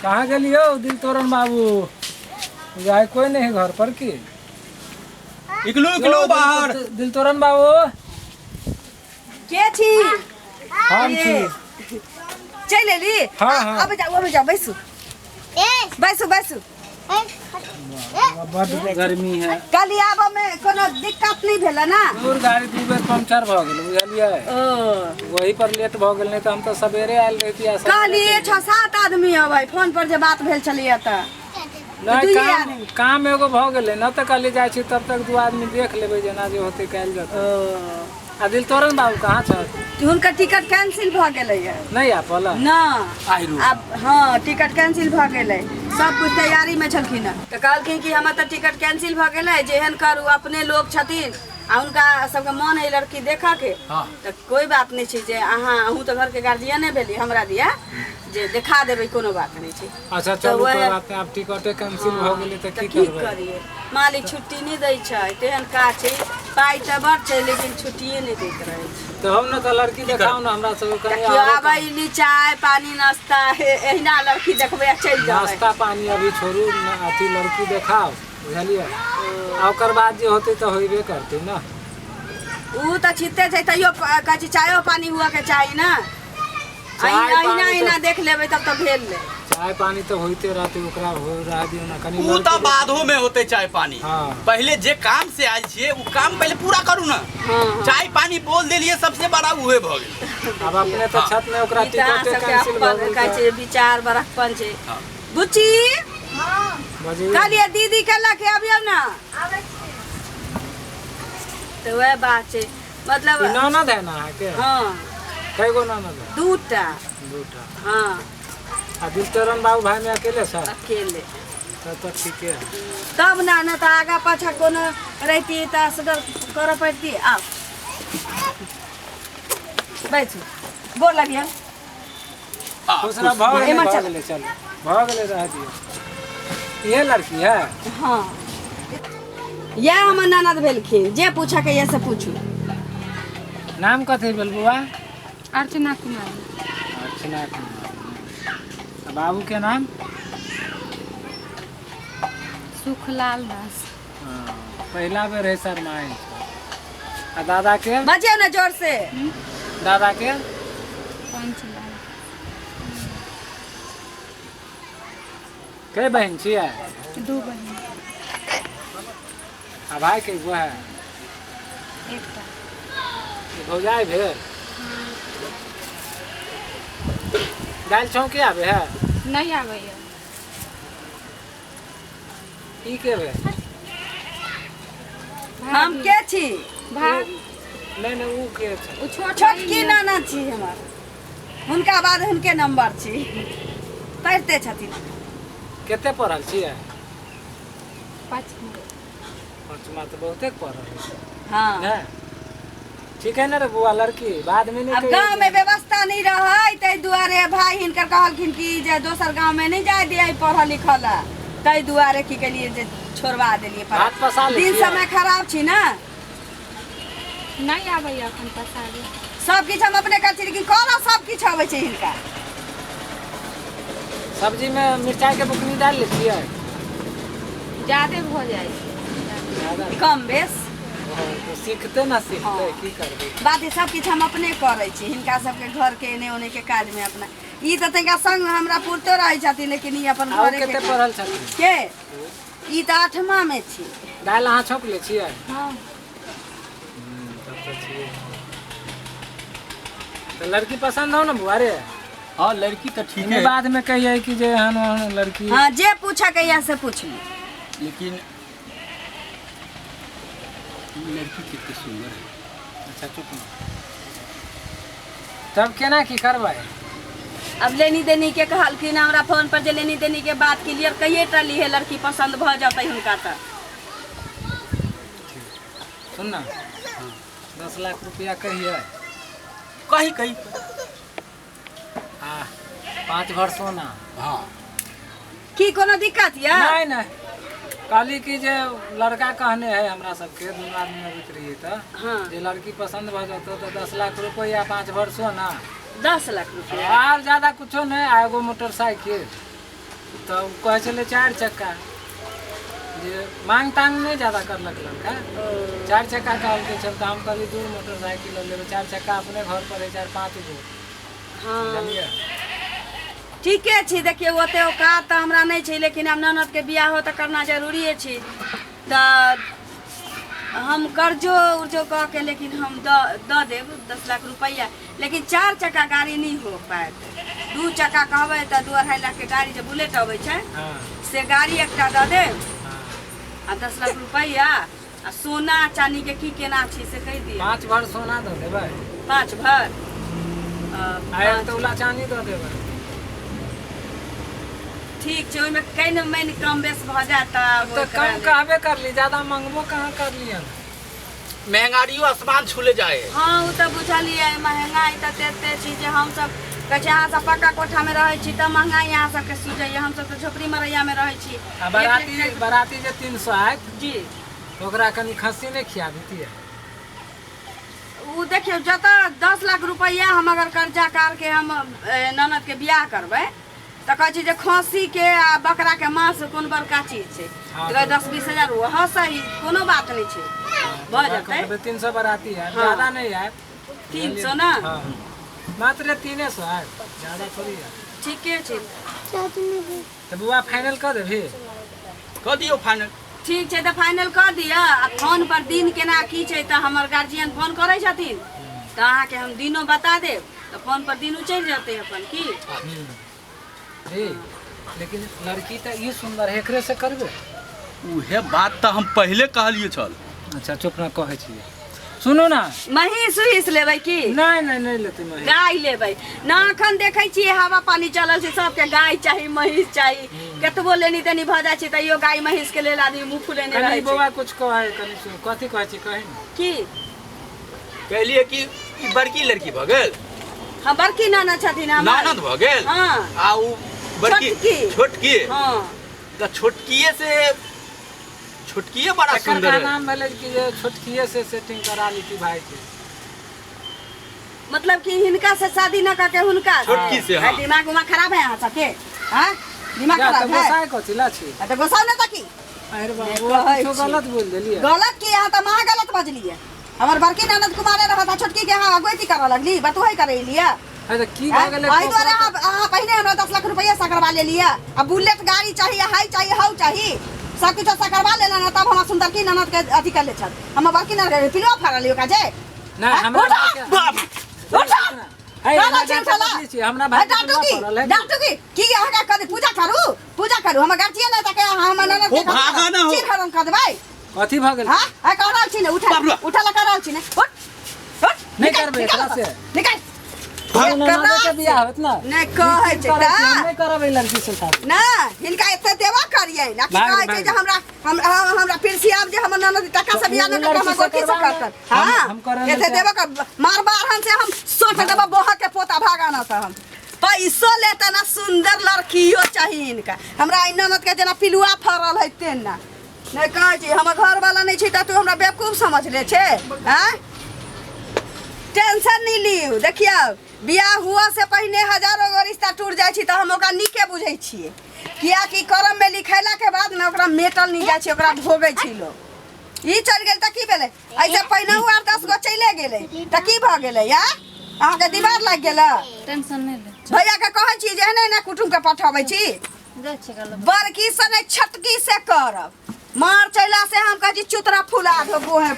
कहाँ गेलियो दिल तोरन बाबू? जाए कोई नहीं घर पर की? निकलू निकलू बाहर। दिल तोरन बाबू के छी? हम छी। चलि एली? हाँ, हाँ। अब जाऊ, अब जाऊ, बैसू बैसू बैसू। बड गर्मी है। काल्हि आबऽ में कोनो दिक्कत नहीं भेल ना? दूर गाड़ी दू बेर पंक्चर भऽ गेल, बुझलियै? ओ वही पर लेट भऽ गेल, नहीं तऽ हम तऽ सवेरे आयल रहिती। आ सवेरे कहलियै 6-7 आदमी अबै, फोन पर जे बात भेल छलैया तऽ नहि दुइये काम आदमी। काम एगो भऽ गेलै न, तऽ कहलियै जाइ छी तब तक दू आदमी देख लेबै, जेना जे होतै कयल जेतै। आ दिल तोरन बाबू कहाँ छथि? हुनकर टिकट कैंसिल भऽ गेलैया। नहि आबि पौला? ना। आइरू। आब हाँ, टिकट कैंसिल भऽ गेलै, सब कुछ तैयारी में छलखिन हँ, तऽ कहलखिन कि हमर तऽ टिकट कैंसिल भऽ गेलै, जेहन करू, अपने लोग छथिन आ हुनका सबके मन है लड़की देखऽ के। हाँ। तऽ कोई बात नहीं छै, जे अहाँ अहूँ तऽ घरके गार्जियने भेली, हमरा दिया जे देखा देबै, कोनो बात नहीं छै। अच्छा तऽ चलू, वएह- कोई बात नहीं, आब टिकटे कैंसिल भऽ गेलै तऽ तऽ की की करबै? करियै, मालिक छुट्टी नहि दै छै, तेहन काज छै, पाइ तऽ बड़ छै लेकिन छुट्टिए नहि दैत रहै छै। तऽ हम ने तऽ लड़की देखाउ ने हमरा सबके तऽ कनि। केओ आरो आबै ली, चाय पानी नाश्ता, एहिना लड़की देखबै आ चलि जेबै? नाश्ता पानी अभी छोड़ू न, अथी लड़की देखाउ, बुझलियै? आ ओकर बाद जे होतै तऽ होइबे करतै ने। उ तऽ छिते छै, तैयो कहै छै चायो पानी हुअ के चाही ने। चाय अहिना पानी अहिना तऽ- अहिना देख लेबै तब तऽ भेल ले। चाय पानी तऽ होइते रहतै, ओकरा हो रह दियौ ने कनि। उ लड़की तऽ बादो में होते चाय पानी। हाँ। पहले जे काम से आयल छियै उ काम पहले पूरा करू ने। हाँ। चाय पानी बोल देलियै, सबसे बड़ा उहे भऽ गेल। आब अपने तऽ छत में ओकरा ई तऽ अहाँ टिकटे सबके कैंसिल भऽ अपन गेल कहै तऽ छै विचार बड़कपन छै। हाँ। बुच्ची, बजियौ। कहलियै दीदी के लऽ के अबियौ ने। तऽ वएह बात छै, मतलब ई ननद है ने अहाँके? हाँ। कै गो ननद है? दूटा। दूटा? हाँ। आ दिलचरण बाबू भाई में अकेले सर? अकेले। तब तऽ ठीके है। तब ना, ने तऽ आगा पाछा कोनो रहिती तऽ असगर करऽ पड़ती। आउ बैठू, गोर लगियौ। खुश रह, भऽ गेलै। एम्हर भऽ चल। गेलै, चलू, भऽ गेलै, रह दियौ। इहे लड़की है? हाँ, इएह हमर ननद भेलखिन, जे पूछऽके यऽ से पूछू। नाम कथी भेल बौआ? अर्चना कुमारी। अर्चना कुमारी। आ बाबू के नाम? सुखलाल दास। हाँ, पहिला बेर है शर्माइ। आ दादा के? बजियौ ने जोर से। दादा के? पंचलाल। के बहन छियै? दू बहिन। आ भाई के गो है? एकटा। भौजाइ भेल? दालि छौंके आबै है? नहीं आबैया। ई के भेल? हम के छी? भाभी। नहि नहि, उ के छै? ओ छोट छोटकी बहिन यऽ। ननद छी हमर, हुनका बाद हुनके नंबर छी, पढ़िते छथिन। कते पढ़ल छियै? पाँचमा। पाँचमा तऽ बहुते पढ़ल है। हाँ। नहि ठीक है ने रे बौआ, लड़की बाद में नहीं अब कहियै गाँव में जे- व्यवस्था नहीं रहै, ताहि दुआरे भाई हिनकर कहलखिन कि जे दोसर गाँव में नहीं जाय दियै पढ़ऽ लिखऽ लए, ताहि दुआरे की केलियै जे छोड़वा देलियै पढ़ाइ। हाथ पसा लै दिन छियै? समय खराब छी ने। नहीं आबैया एखन पसारे। सब किछु हम अपने करै छी, लेकिन करऽ सब किछु अबै छै हिनका। सब्जी में मिरचाई के बुकनी डाल लै छियै? ज्यादे भऽ जाइ छै। ज्यादा? कम बेस। ओ, तऽ सीखते ने सीखते। हाँ। की करबै? बात ई सब किछु हम अपने करै छी, हिनका सबके घर के एने ओने के काज में अपना। ई तऽ तनिका संग हमरा पुरतो रहै छथिन, लेकिन ई अपन आ ओ घरे कते के पढ़ल छथिन? के? ई तऽ आठमा में छी। दालि अहाँ छौंक लै छियै? हाँ। तब तऽ छियै। तऽ लड़की पसंद हो ने बुआ रे? हाँ, लड़की तऽ ठीक एने है। बाद में कहियै कि जे एहन ओहन लड़की। हाँ, जे पूछऽ के यऽ से पूछ ली। लेकिन ई लड़की कते सुंदर है। अच्छा चुप ना। तब केना की करबै? अब लेनी देनी के कहलखिन हमरा फोन पर जे लेनी देनी के बात क्लियर कहिए टा ली है, लड़की पसंद भऽ जेतै हुनका तऽ। सुन ना, 10 लाख रुपया कहिए। कही कही। आ 5 भर सोना। हाँ। की कोनो दिक्कत यऽ? नहीं नहीं, कहली कि जे लड़का कहने है हमरा सबके, दुनू आदमी अबैत रहियै तऽ हाँ। जे लड़की पसंद भऽ जेतौ तऽ 10 लाख रुपया 5 भर सोना। 10 लाख रुपया आर ज्यादा कुछो नहीं, आ एगो मोटरसाइकिल। तऽ ओ कहै छलै चारि चक्का जे मांग तांग नहि ज्यादा करलक लड़का। चारि चक्का कहलकै छल तऽ हम कहलियै दूर मोटरसाइकिल लऽ लेबै, चारि चक्का अपने घर पर है 4-5 गो। हँ बुझलियै? ठीके छी। देखियौ ओते औकात तऽ हमरा नहि छै, लेकिन आब ननदके बियाहो तऽ करना जरूरिए छै, तऽ हम कर्जो उर्जो कऽ के लेकिन हम दऽ देब 10 लाख रुपैआ, लेकिन 4 चक्का गाड़ी नहि हो पायत। 2 चक्का कहबै तऽ 2-2.5 लाखके गाड़ी जे बुलेट अबै छै से गाड़ी एकटा दऽ देब आ 10 लाख रुपैआ आ सोना चानी के की केना छै से कहि दिअ। 5 भर सोना दऽ देबै। 5 भर आ 1 तोला चानी दऽ देबै। ठीक छै, ओहिमे कनि मनि कम बेस भऽ जायत तऽ कम कहबे करली, ज्यादा मंगबो कहाँ करलियन। महंगारियो आसमान छूले जाए। हाँ ओ तऽ बुझलियै, महंगाई तऽ तते छै जे हमसब कहै छी अहाँ सब पक्का कोठामे रहै छी तऽ महंगाई अहाँ सबके सुझैया, हमसब तऽ झोपड़ी मरैयामे रहै छी। आ बराती जे 300 आयत जी ओकरा कनि खस्सी नहि खिया दितियै? ओ देखियौ जतऽ 10 लाख रुपैआ हम अगर कर्जा करके हम ननदके बियाह करबै तऽ कहै छै जे खस्सीके आ बकराके मांस कोन बड़का चीज छै, तऽ 10-20 हजार ओहो सही, कोनो बात नहि छै, भऽ जेतै। 300 बराती आयत, ज्यादा नहि आयत। 300 ने? मात्र 300 आयत, ज्यादा थोड़ी आयत। ठीके छै। तऽ बौआ फाइनल कऽ देबही? कऽ दियौ फाइनल। ठीक छै तऽ फाइनल कऽ दिअ। आ फोन पर दिन केना की छै तऽ हमर गार्जियन फोन करै छथिन तऽ अहाँके हम दिनो बता देब, तऽ फोन पर दिन उचरि जेतै अपन की। लेकिन लड़की तऽ ई सुंदर है, एकरे से करबे? उहे बात तऽ हम पहिले कहलियै छल। अच्छा चुप ना, कहै छियै सुनू ना। महींस उहींस लेबै की? नहीं नहीं नहीं लेतै महींस। गाय लेबै ना, अखन देखै छियै हवा पानी चलल छै, सबके गाय चाही महींस चाही, कतबो लेनी देनी भऽ जाइ छै तैयो गाय महींस के लेल आदमी मुँह फुलेने कनि रहै छै। बौआ कुछ कहै, कनि सुन, कथी कहै छी कही ने। की कहलियै कि ई बड़की लड़की भऽ गेल? हाँ बड़की ननद छथिन हमर। ननद भऽ गेल? हाँ। आ उ बड़की छोटकी? हाँ। तऽ छोटकिए से, छोटकिए बड़ा एकर सुंदर है। नाम भेलै कि जे छोटकिए से सेटिंग करा लीती भाई के। मतलब कि हिनका से शादी न करके हुनका छोटकी से। हाँ। दिमाग उमाग खराब है अहाँ सबके? हाँ दिमाग खराब है? गोसाई कथी ला छी? तऽ गोसाई न तऽ की? अरे बाबू कुछो गलत बोल देलियै। गलत की? अहाँ तऽ महा गलत बजलियै। हमर बड़की ननद कुमारे रहत आ छोटकी के अहाँ अगुवैती करऽ लगली, बतुहै करै लिअ। अरे की भऽ गेलै? एहि दुआरे अहाँ पहिने हमरा 10 लाख रुपैआ सकरवा लेलियै आ बुलेट गाड़ी चाही, हाई चाही, हाउ चाही, सब किछु सकरवा लेलन, तब हमरा सुंदरकी ननद के अथी कर ले छल। हमर बड़की ननद के पिलुआ फाड़ल ओकरा जे। नहि हमरा हमरा भाई डांटू की की अहाँ कऽ पूजा करू, पूजा करू, हमर गार्जियन है तऽ हमर ननद के चीर हरण कऽ देबै। कथी भऽ गेल? हां आ कह रहल छी ने, उठा उठा ला कह रहल छी ने, उठ उठ। नहि करबै एकरा से, निकाल। ननद के बियाह होत ना? नहि कहै छै तऽ नहि करबै लड़की से शादी ना। हिनका एते देबा करियै ना कि कहै छै जे हमरा हमरा पिरसियाब जे हमर ननद टका से बियाह न करत, हमर गोटी से करत। हां एते देबा कर मार बारहन से हम सोच देबा बोहा के पोता भागाना से हम पैसो लेता ना। सुंदर लड़कियो चाही हिनका। हमरा ई ननद के जेना पिलुआ फरल है तेना नहि कहै छी। हमर घरवाला नहि छै तऽ तू हमरा बेवकूफ समझ ले छै? आँय टेंशन नहीं लियौ। देखियौ बियाह हुआ से पहिने हजारों गो रिश्ता टूट जाइ छै तऽ हम ओकरा नीके बुझै छियै, कियाकि करममे लिखेला के बाद ने ओकरा मेटल नहीं जाइ छै, ओकरा भोगै छै लोक। ई चलि गेल तऽ की भेलै? एहिसँ पहिने 8-10 गो चलि गेलै तऽ की भऽ गेलै? या अहाँके दीवार लागि गेल? टेंशन नहि ले। भैया के कहै छी जे एहने एहने कुटुम्ब के पठाबै छी, बड़की से नहि छोटकी से करब। मार चला से हम कहै छी चुतरा फुला दो गोहे।